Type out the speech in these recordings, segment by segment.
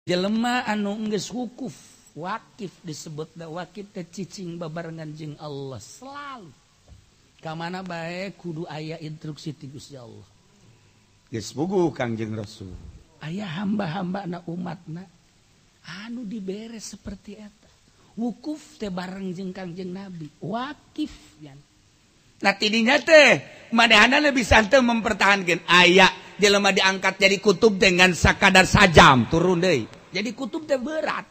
Jelema anu geus wukuf, wakif disebut da wakif teh cicing babarengan jeung Allah selalu. Ka mana bae kudu aya instruksi ti Gusti Allah. Geus puguh Kangjeng Rasul. Aya hamba-hamba na umatna anu dibere seperti eta. Wukuf teh bareng jeung Kangjeng Nabi, wakif yan. Nah tidinya teh manehna lebih santai mempertahankan aya jelema diangkat jadi kutub dengan sakadar sajam turun deui. Jadi kutub teh berat.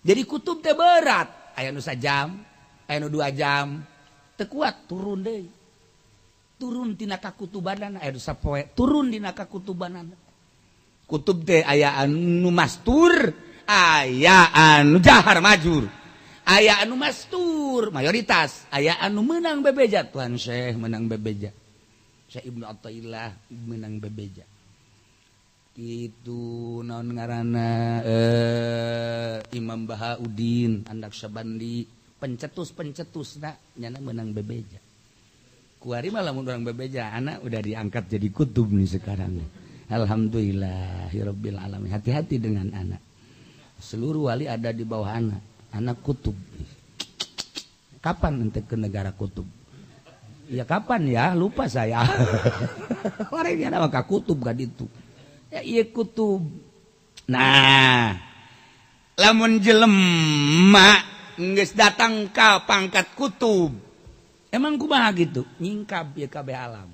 Jadi kutub teh berat. Aya nu sajam, aya nu 2 jam, teu kuat turun deui. Turun tina kakutubanana aya nu sapoe, turun dina kakutubanana. Kutub teh aya anu mastur, aya anu jahar majur. Aya anu mastur mayoritas, aya anu menang bebeja. Tuan Syekh menang bebeja. Syekh Ibnu Athaillah menang bebeja. Itu naon ngaranna Imam Bahauddin An-Naqsyabandi pencetus-pencetusna nyana menang bebeja. Kuari mah lamun urang bebeja anak udah diangkat jadi kutub nih sekarang. Alhamdulillahirabbil alamin. Hati-hati dengan anak. Seluruh wali ada di bawah anak. Anak kutub. Kapan ente ke negara kutub? Ya kapan ya? Lupa saya. Orangnya nama ka kutub kan itu. Ya iya kutub. Nah, lamun jelema geus datang ka pangkat kutub, emang kumaha gitu? Nyingkap ya kabeh alam.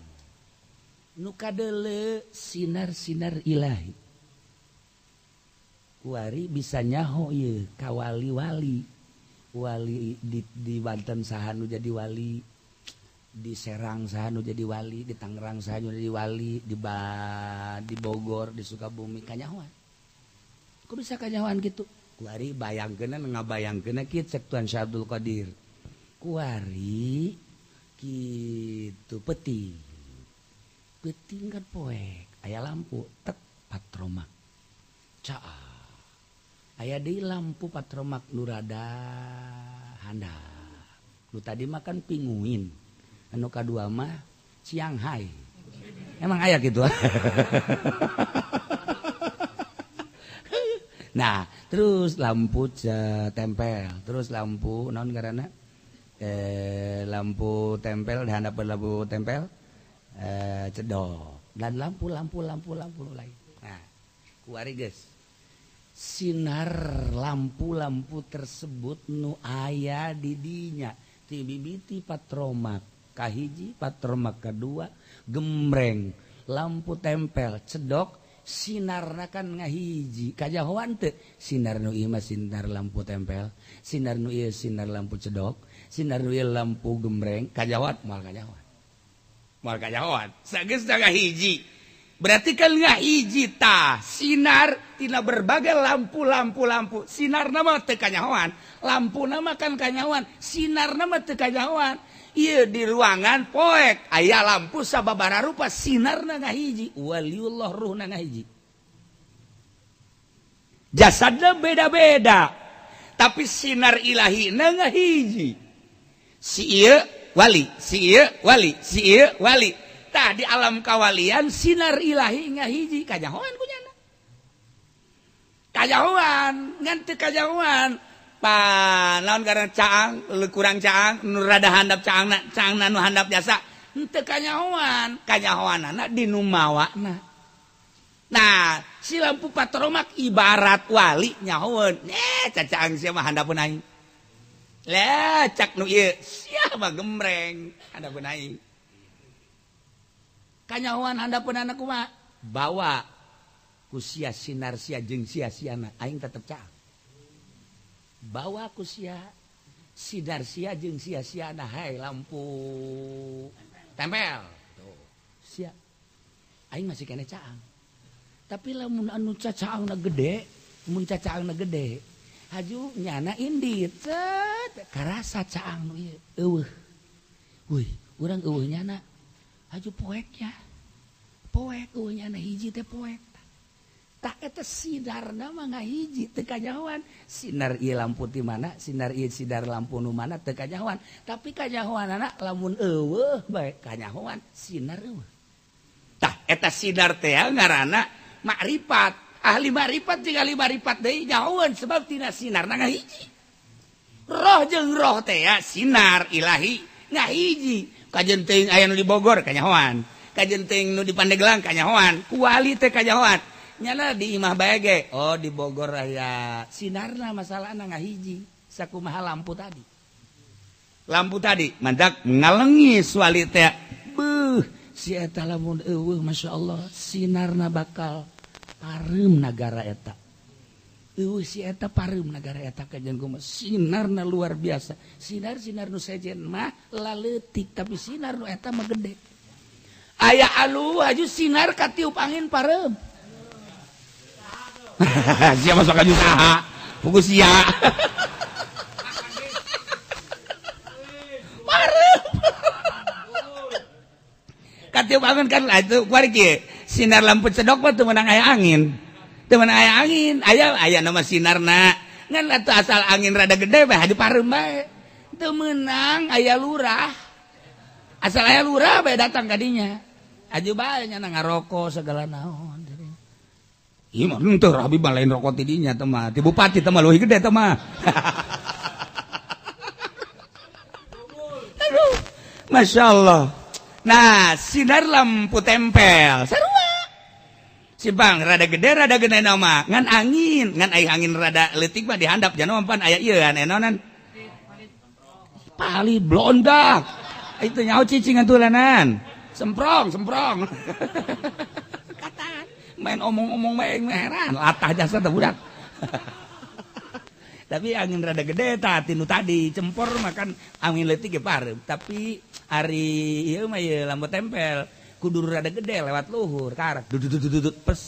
Nu kadeule sinar-sinar ilahi. Kuari bisa nyaho ieu ka wali-wali. Wali di Banten saha nu jadi wali, di Serang saha nu jadi wali, di Tangerang saha nu jadi wali, di Bogor, di Sukabumi kanyahoan. Kok bisa kanyahoan gitu? Kuari bayangkeun ngabayangkeun kieu cek Tuan Syekh Abdul Qadir. Kuari kitu peuting. Peuting kan poek, aya lampu tek patromak. Caah. Aya deui lampu patromak nu rada handap. Nu tadi mah kan pinguin. Anu kadua mah Shanghai. Emang aya kitu. Nah, terus lampu tempel, terus lampu naon ngaranna? Lampu tempel di handap lampu tempel cedok dan lampu-lampu lampu-lampu lain. Nah, kuari geus. Sinar lampu-lampu tersebut nu aya di dinya ti bibiti patromak kahiji patromak kadua gembreng lampu tempel cedok sinarna kan ngahiji kajahoan teu sinar nu ieu mah sinar lampu tempel sinar nu ieu sinar lampu cedok sinar nu ieu lampu gembreng kajahoan moal kajahoan moal kajahoan sageus ngahiji. Berarti kan ngahiji tah sinar tina berbagai lampu-lampu lampu sinar nama teu kanyahoan lampu nama kan kanyahoan sinar nama teu kanyahoan ieu di ruangan poek aya lampu sababaraha rupa sinarna ngahiji waliullah ruhna ngahiji jasadna beda-beda tapi sinar ilahina ngahiji si ieu wali si ieu wali si ieu wali. Tah di alam kawalian sinar ilahi ngahiji kajahoan kunyana. Kajahoan ngan teu kajahoan. Pa naon karena caang kurang caang nu rada handap caangna caangna nu handap jasa henteu kanyahoan. Kanyahoanana di nu mawana. Nah, si lampu patromak ibarat wali nyahoeun. Cacaang sia mah handapeun aing. Lah cak nu ieu sia mah gembreng handapeun aing. Kanyahoan handapeun anak kumaha? Bawa ku sia sinar sia jeung sia siana aing tetep caang. Bawa ku sia sinar sia jeung sia siana hai lampu tempel. Tuh sia aing masih kene caang. Tapi lamun anu cacaangna gede, mun cacaangna gede, haju nyana indit cet karasa caang nu ieu eueuh. Weuh, urang eueuh nyana. Haju poeknya poek eueuh nyana hiji teh poek tah eta sinarna mah ngahiji teu kanyahoan sinar ieu lampu ti mana sinar ieu sinar lampu nu mana teu kanyahoan tapi kanyahoanana lamun eueuh bae kanyahoan sinar eueuh tah eta sinar teh ngaranna makrifat. Ahli marifat jeung ahli marifat deui nyahoeun sebab tina sinarna ngahiji. Roh jeung roh teh ya sinar ilahi ngahiji. Kajen teuing aya nu di Bogor kanyahoan, kajen teuing nu di Pandeglang kanyahoan, ku wali teh kanyahoan. Nyana di imah bae ge, oh di Bogor aya sinarna masalahna ngahiji sakumaha lampu tadi. Lampu tadi mantak ngalengis wali teh. Beuh, si eta lamun eueuh masyaallah sinarna bakal pareum nagara eta. Eueuh si eta pareum nagara eta kajen kumaha sinarna luar biasa. Sinar-sinar nu sejen mah laleutik tapi sinar nu eta mah gede. Aya alu aju sinar katiup angin pareum. Sia masuk aju saha? Pugu sia. Pareum. Katiup angin kan lah itu kuari kieu. Sinar lampu cedok mah teu meunang aya angin. Teu meunang aya angin, aya aya nama sinarna. Ngan atuh asal angin rada gede bae haju pareum bae. Teu meunang aya lurah. Asal aya lurah bae datang ka dinya. Aju bae nya ngaroko segala naon. Ieu mah henteu Habib mah lain rokok ti dinya teh mah. Ti bupati teh mah leuwih gede teh mah. Aduh, masyaallah. Nah, sinar lampu tempel. Sarua. Si bang rada gede nama ngan angin, ngan ai angin rada leutik mah dihandap jana pan aya ieu anu pali blondak. Itu nyaho cicing antulanan. Semprong, semprong. Kata main omong-omong main heran, latah jasa teh budak. Tapi angin rada gede tah tinu tadi cempor makan angin leutik ge pareum, tapi ari ieu mah ieu lampu tempel kudu rada gede lewat luhur karak dudut pes.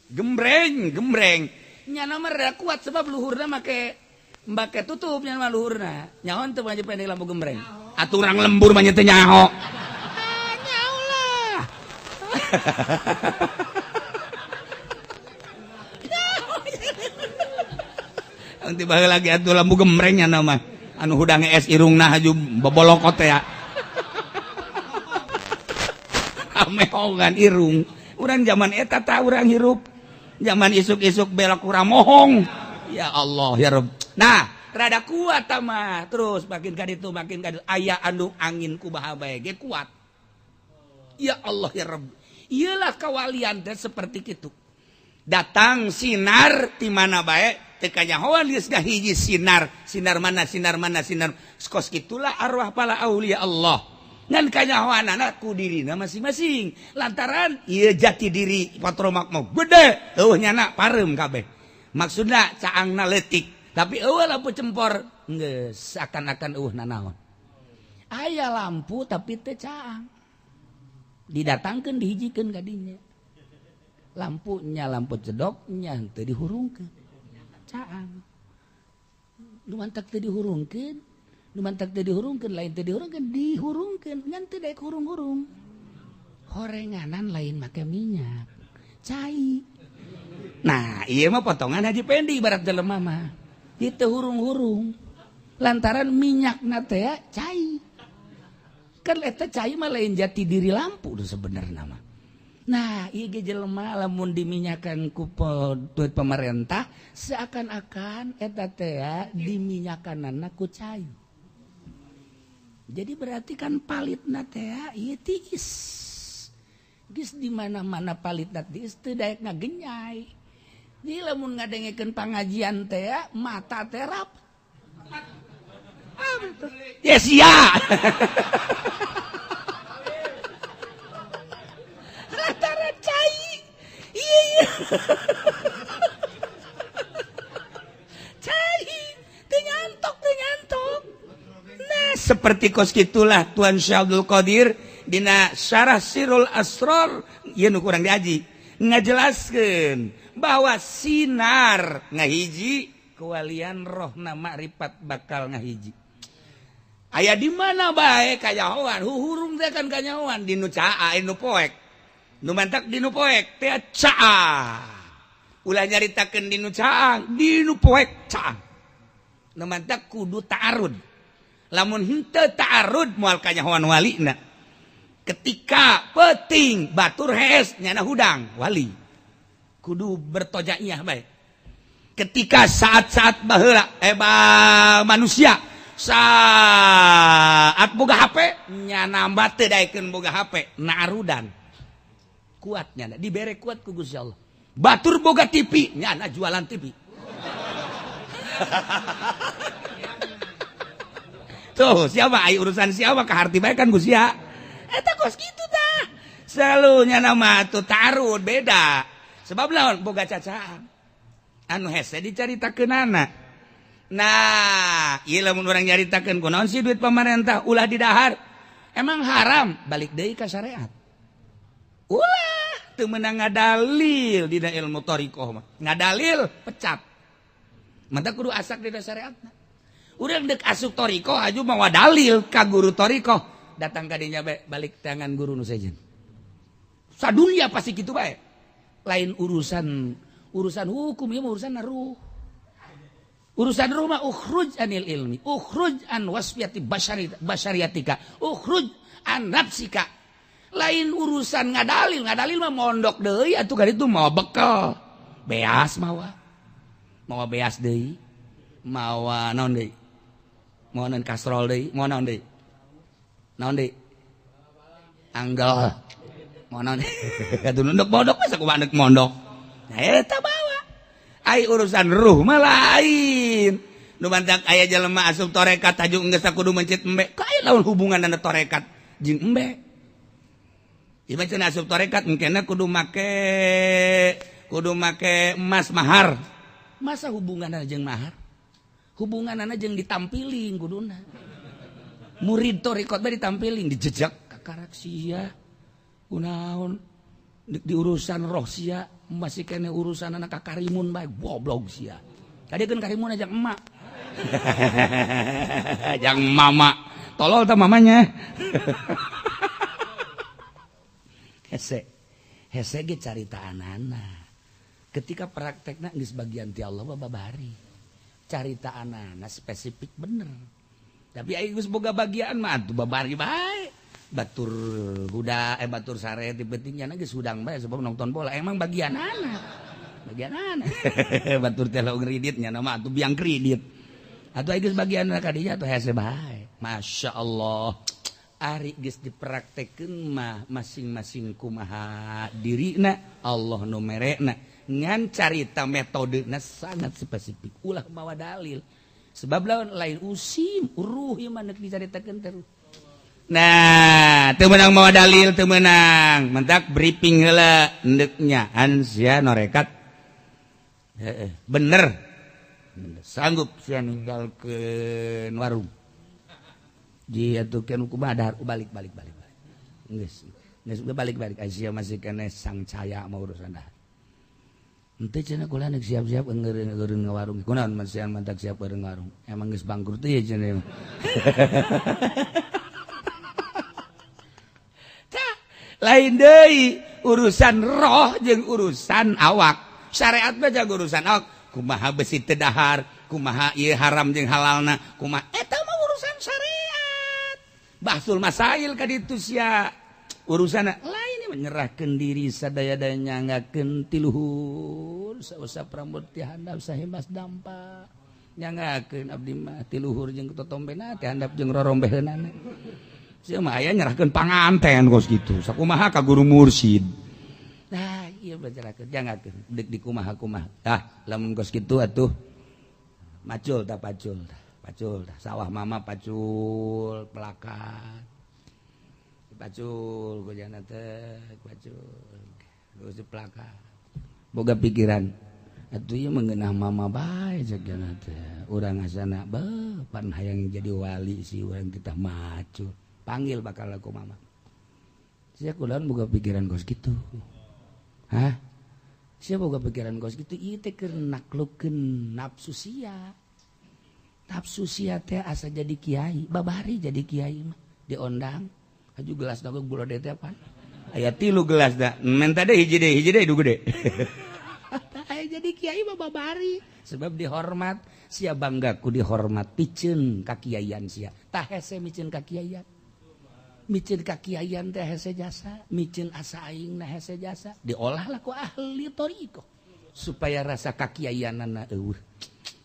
Gembreng, gembreng. Nyana mah rada kuat sebab luhurna make tutup nyana mah luhurna. Nyaho teu mah pendek lampu gembreng. Aturang lembur mah teu nyaho. Ah, nyaho lah. Nanti baheula lagi atuh lampu gembreng nyana mah. Anu hudang es irungna haju bobolokot ya. Ameongan irung. Urang zaman eta ta urang hirup. Zaman isuk-isuk belok urang mohong. Ya Allah ya Rabb. Nah, rada kuat mah. Terus makin ka ditu makin ka ditu aya anu angin kumaha bae ge kuat. Ya Allah ya Rabb. Ieulah kawalian teh seperti kitu. Datang sinar ti mana bae teu kanyahoan geus ngahiji sinar. Sinar mana sinar mana sinar. Kos kitulah arwah para aulia Allah. Ngan kanyahoanana ku dirina masing-masing. Lantaran ieu jati diri patromak mah gede, eueuh nyana pareum kabeh. Maksudna caangna leutik, tapi eueuh lampu cempor geus seakan-akan eueuh nanaon. Aya lampu tapi teu caang. Didatangkeun dihijikeun ka dinya. Lampunya lampu cedoknya teu dihurungkeun. Caang. Nu mantak teu dihurungkeun. Nu mantak teu dihurungkeun lain teu dihurungkeun dihurungkeun ngan teu daek hurung-hurung. Horenganan lain make minyak. Cai. Nah, ieu mah potongan Haji Pendi ibarat jelema mah. Ieu teu hurung-hurung. Lantaran minyakna teh cai. Kan eta cai mah lain jati diri lampu tuh sebenarnya mah. Nah, ieu ge jelema lamun diminyakan ku duit pemerintah seakan-akan eta teh diminyakanana ku cai. Jadi berarti kan palitna teh ieu tiis. Geus di mana-mana palitna tiis teu daek ngagenyai. Di lamun ngadengekeun pangajian teh mata teh rap. Ya sia. Lantaran cai. Iya iya. Cai teu nyantok teu nyantok. Nah, seperti kos kitulah Tuan Syekh Abdul Qadir dina Syarah Sirul Asrar ieu nu kurang diaji ngajelaskeun bahwa sinar ngahiji kewalian rohna makrifat bakal ngahiji. Aya di mana bae kanyahoan huhurung teh kan kanyahoan di nu caa nu poek. Nu mantak di nu poek teh caa. Ulah nyaritakeun di nu caang, di nu poek caang. Nu mantak kudu ta'arud. Lamun henteu ta'arud moal kanyahoan walina. Ketika peting batur hees nyana hudang wali. Kudu bertojaiyah bae. Ketika saat-saat baheula manusia saat boga HP nyana nambah teu daekeun boga HP narudan. Kuat nyana dibere kuat ku Gusti Allah. Batur boga TV nyana jualan TV. Tuh siapa ai urusan siapa kaharti bae kan Gusti ya. Eta kos kitu tah. Selalu nyana mah tuh tarun beda. Sebab lawan boga cacaan. Anu hese dicaritakeunana. Nah, ieu lamun urang nyaritakeun kunaon sih duit pamarentah ulah didahar. Emang haram balik deui ka syariat. Ulah teu meunang ngadalil dina ilmu thariqah mah. Ngadalil pecat. Mata kudu asak dina syariatna. Urang deuk asup thariqah aju mawa dalil ka guru thariqah. Datang ka dinya bae balik tangan guru nu sejen. Sadunya pasti kitu bae. Lain urusan hukum ieu mah urusan ruh. Urusan ruh mah ukhruj anil ilmi, ukhruj an wasfiyati basyariatika, ukhruj an nafsika. Lain urusan ngadalil, ngadalil mah mondok deui atuh ka ditu mawa bekel. Beas mawa. Mawa beas deui, mawa naon deui? Mawa naon kastrol deui, mawa naon deui? Naon deui? Anggel. Mawa naon? Atuh nunduk mondok mah sakumaha deuk mondok. Nah eta bawa. Ai urusan ruh mah lain. Nu bantak aya jelema asup tarekat aju geus kudu mencit embe. Kae lamun hubunganna tarekat jeung embe. Ieu cenah asup tarekat engkena kudu make emas mahar. Masa hubunganna jeung mahar? Hubunganna jeung ditampiling kuduna. Murid tarekat bae ditampiling dijejak kakarak sia. Kunaon di urusan roh sia masih kene urusan anak karimun bae goblok sia. Tadi kan karimun aja emak. Jang mama. Tolol ta mamanya. Hese. Hese ge caritaanana. Ketika praktekna geus bagian ti Allah babari. Caritaanana spesifik bener. Tapi ai geus boga bagian mah atuh babari bae. Batur huda batur sare ti pentingnya geus hudang bae sebab nonton bola emang bagian anak. Bagian anak. Batur teh laung kredit nya mah atuh biang kredit. Atuh ai geus bagian ka dinya atuh hese bae. Masya Allah. Ari geus dipraktekkeun mah masing-masing kumaha dirina Allah nu merekna ngan carita metodena sangat spesifik ulah mawa dalil. Sebab lawan lain usim uruh ieu mah neuk dicaritakeun terus. Nah, teu meunang mawa dalil teu meunang. Mentak briefing heula endek nyaan sia norekat. Heeh, bener. Sanggup sia ninggalkeun warung. Ji atuh keun kumaha dahar balik balik balik balik. Geus. Geus balik balik sia masih keneh sangcaya mah urusan dahar. Henteu cenah kula nek siap-siap ngeureun ngawarung. Kunaon masihan mantak siap ngeureun warung. Emang geus bangkrut teh cenah. Lain deui urusan roh jeung urusan awak. Syariat mah jeung urusan awak. Kumaha besi teu dahar, kumaha ieu haram jeung halalna, kumaha eta mah urusan syariat. Bahsul masail ka ditu sia. Urusanna lain menyerahkeun diri sadaya-daya nyanggakeun ti luhur sausap rambut ti handap sahimas dampa. Nyanggakeun abdi mah ti luhur jeung totombena ti handap jeung rorombeheunana. Sia mah aya nyerahkeun panganten kos kitu. Sakumaha ka guru mursyid. Nah, ieu belajarkeun jangakeun deuk di kumaha-kumaha. Tah, lamun kos kitu atuh macul tah pacul tah. Pacul tah sawah mama pacul pelakat. Pacul gojana teh pacul. Geus pelakat. Boga pikiran atuh ieu mengenah mama bae cek jana teh. Urang asana beuh pan hayang jadi wali si urang kita macul. Panggil bakal aku mama. Sia kulan boga pikiran kos kitu. Hah? Sia boga pikiran kos kitu ieu teh keur naklukeun nafsu sia. Nafsu sia teh asa jadi kiai, babari jadi kiai mah diondang. Haju gelas dagog gula teh apaan? Aya 3 gelas da. Menta deui hiji deui du gede. Aya jadi kiai mah babari sebab dihormat, sia bangga ku dihormat piceun ka kiaian sia. Tah hese miceun ka kiaian. Micin kakiaian teh hese jasa, micin asa aing na hese jasa, diolahlah ku ahli thariqah supaya rasa kakiaianana eueuh.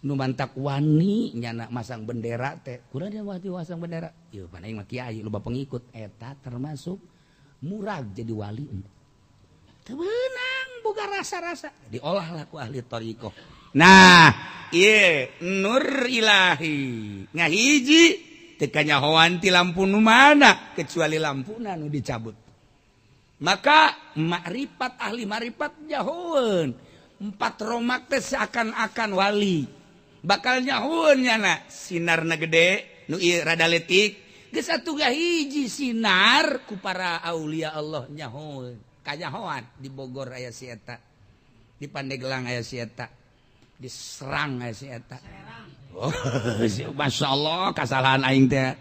Nu mantak wani nyana masang bendera teh, kurang dia wani masang bendera. Ieu pan aing mah kiai loba pengikut eta termasuk murag jadi wali. Teu meunang boga rasa-rasa, diolahlah ku ahli thariqah. Nah, ieu nur ilahi ngahiji teu kanyahoan ti lampu nu mana kecuali lampuna nu dicabut. Maka makrifat ahli makrifat nyahoeun empat romak teh seakan-akan wali. Bakal nyahoeun nyana sinarna gede nu ieu rada leutik geus atuh hiji sinar ku para aulia Allah nyahoeun. Kanyahoan di Bogor aya si eta, di Pandeglang aya si eta, di Serang aya si eta. Oh, Masya Allah kasalahan aing teh.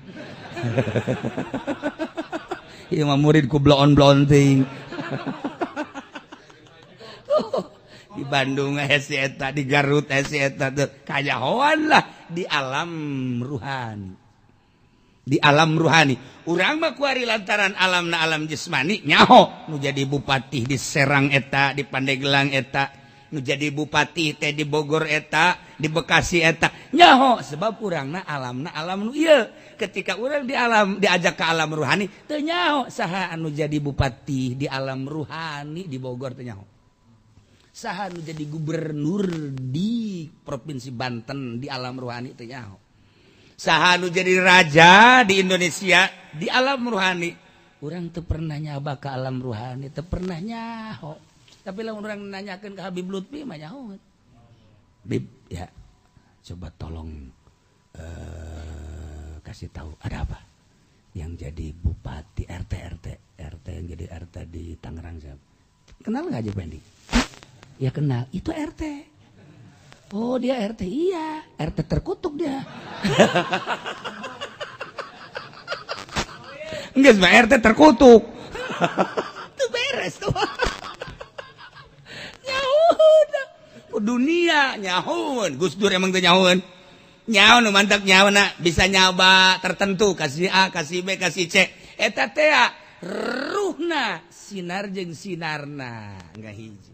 Ieu mah murid ku bloon-bloon teuing. Di Bandung aya si eta, di Garut aya si eta, kanyahoan lah di alam ruhani. Di alam ruhani urang mah kuari lantaran alamna alam jasmani nyaho nu jadi bupati di Serang eta, di Pandeglang eta, nu jadi bupati teh di Bogor eta, di Bekasi eta nyaho sebab urangna alamna alam nu ieu. Ketika urang di alam diajak ke alam ruhani teu nyaho saha anu jadi bupati di alam ruhani di Bogor teu nyaho, saha anu jadi gubernur di Provinsi Banten di alam ruhani teu nyaho, saha nu jadi raja di Indonesia di alam ruhani. Urang teu pernah nyaba ke alam ruhani, teu pernah nyaho. Tapi lamun urang nanyakeun ka Habib Lutfi mah nyaho. Bib, ya coba tolong kasih tahu ada apa yang jadi bupati RT RT yang jadi RT di Tangerang siapa? Kenal nggak Haji Pendi? Ya kenal, itu RT. Oh dia RT, iya RT terkutuk dia. Enggak mah RT terkutuk. Tuh beres tuh. Nyahoun dunia nyahoun. Gus Dur emang teu nyahoun. Nyahoun nu mantak nyahouna bisa nyaba tertentu kasih A, kasih B, kasih C. Eta teh ruhna sinar jeung sinarna enggak hiji.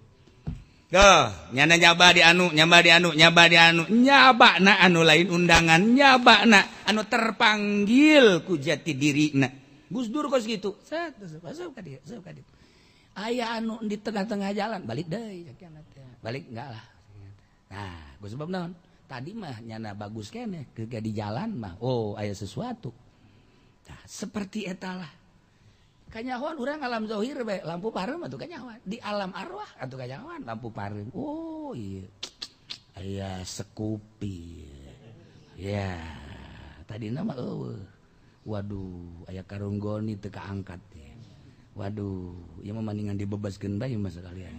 Tuh, nyana nyaba di anu, nyaba di anu, nyaba di anu, nyaba na anu lain undangan, nyaba na anu terpanggil ku jati diri na. Gus Dur kos gitu. Set, masuk ka dieu, masuk ka dieu. Aya anu di tengah-tengah jalan, balik deui balik enggak lah. Nah, gue sebab naon? Tadi mah nyana bagus keneh, ketika di jalan mah oh aya sesuatu. Nah, seperti etalah. Kanyahoan urang alam zahir bae, lampu pareum atuh kanyahoan. Di alam arwah atuh kanyahoan lampu pareum. Oh iya. Aya sekupi. Ya, tadina mah eueuh. Waduh, aya karunggoni teu kaangkat ya. Waduh, ieu mah maningan dibebaskeun bae mah sekalian.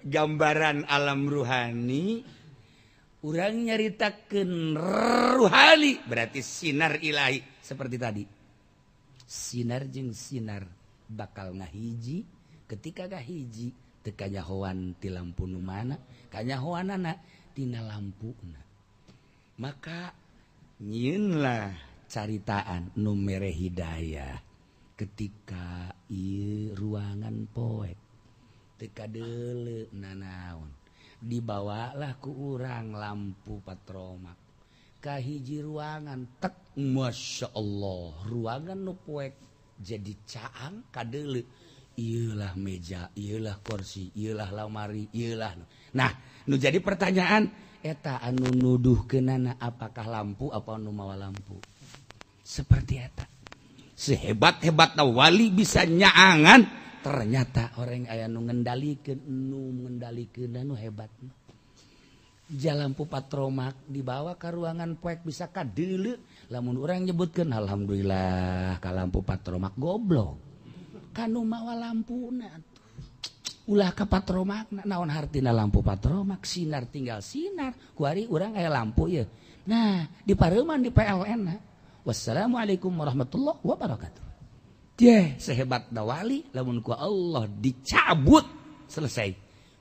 Gambaran alam ruhani urang nyaritakeun ruhani berarti sinar ilahi seperti tadi. Sinar jeung sinar bakal ngahiji, ketika ngahiji teu kanyahoan ti lampu nu mana, kanyahoanana tina lampuna. Maka nyieunlah caritaan nu mere hidayah ketika ieu ruangan poek teu kadeuleu nanaon. Dibawalah ku urang lampu patromak ka hiji ruangan tek, Masya Allah ruangan nu poek jadi caang kadeuleu, ieulah meja, ieulah kursi, ieulah lamari, ieulah. Nah nu jadi pertanyaan eta anu nuduhkeunana apakah lampu apa nu mawa lampu? Seperti eta sehebat-hebatna wali bisa nyaangan, ternyata orang aya nu ngendalikeun, nu ngendalikeun nu hebat. Lampu patromak dibawa ke ruangan poek bisa kadeuleu, lamun urang nyebutkeun alhamdulillah ka lampu patromak goblok. Kanu mawa lampuna ulah ka patromak, naon hartina lampu patromak, sinar tinggal sinar, kuari urang aya lampu ieu. Nah, di pareuman di PLN. Wassalamualaikum warahmatullahi wabarakatuh. Dia sehebat dawali lamun ku Allah dicabut selesai.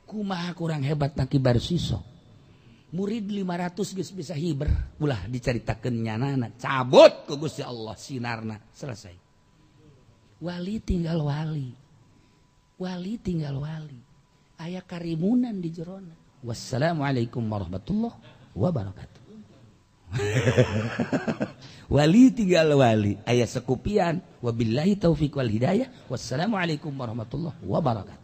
Kumaha kurang hebat na kibar siso. Murid 500 geus bisa hiber, ulah dicaritakeun nyanana, cabut ku Gusti Allah sinarna, selesai. Wali tinggal wali. Wali tinggal wali. Aya karimunan di jerona. Wassalamualaikum warahmatullahi wabarakatuh. Wali tinggal wali, aya sekupian. Wabillahi taufik wal hidayah. Wassalamualaikum warahmatullahi wabarakatuh.